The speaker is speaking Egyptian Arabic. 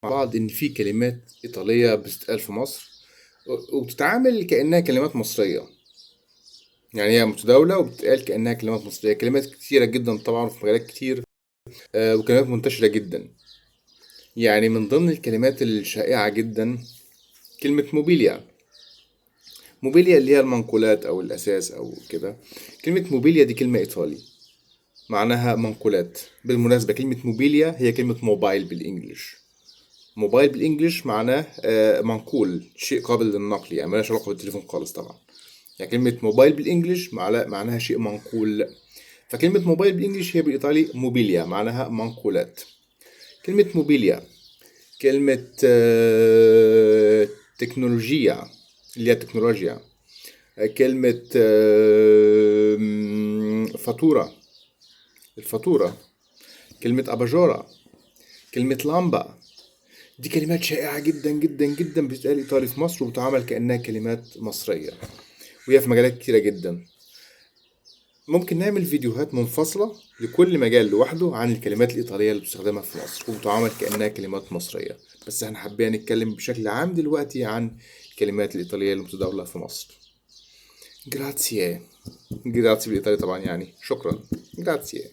بعض إن في كلمات إيطالية بتتقال في مصر وبتتعامل كأنها كلمات مصرية، يعني هي متداولة وبتتقال كأنها كلمات مصرية. كلمات كتيرة جدا طبعا في مجالات كتير، وكلمات منتشرة جدا. يعني من ضمن الكلمات الشائعة جدا كلمة موبيليا. موبيليا اللي هي المنقولات أو الأساس أو كده. كلمة موبيليا دي كلمة إيطالي معناها منقولات. بالمناسبة كلمة موبيليا هي كلمة موبايل بال English. موبايل بال English معناه منقول، شيء قابل للنقل، يعني مالهاش علاقة بالتليفون خالص طبعا. يعني كلمة موبايل بال English معناها شيء منقول. فكلمة موبايل بال English هي بالإيطالي موبيليا، معناها منقولات. كلمة موبيليا، كلمة تكنولوجيا اللي هي تكنولوجيا، كلمة فاتورة، الفاتورة، كلمة أباجورة، كلمة لامبا. دي كلمات شائعة جدا جدا جدا بتتقال إيطالي في مصر وبتعامل كأنها كلمات مصرية، وهي في مجالات كتيرة جدا. ممكن نعمل فيديوهات منفصلة لكل مجال لوحده عن الكلمات الإيطالية اللي بتستخدمها في مصر وبتعامل كأنها كلمات مصرية، بس احنا حابين نتكلم بشكل عام دلوقتي عن الكلمات الإيطالية المتداولة في مصر. Grazie. Grazie بالإيطالي طبعا يعني شكرا. Grazie.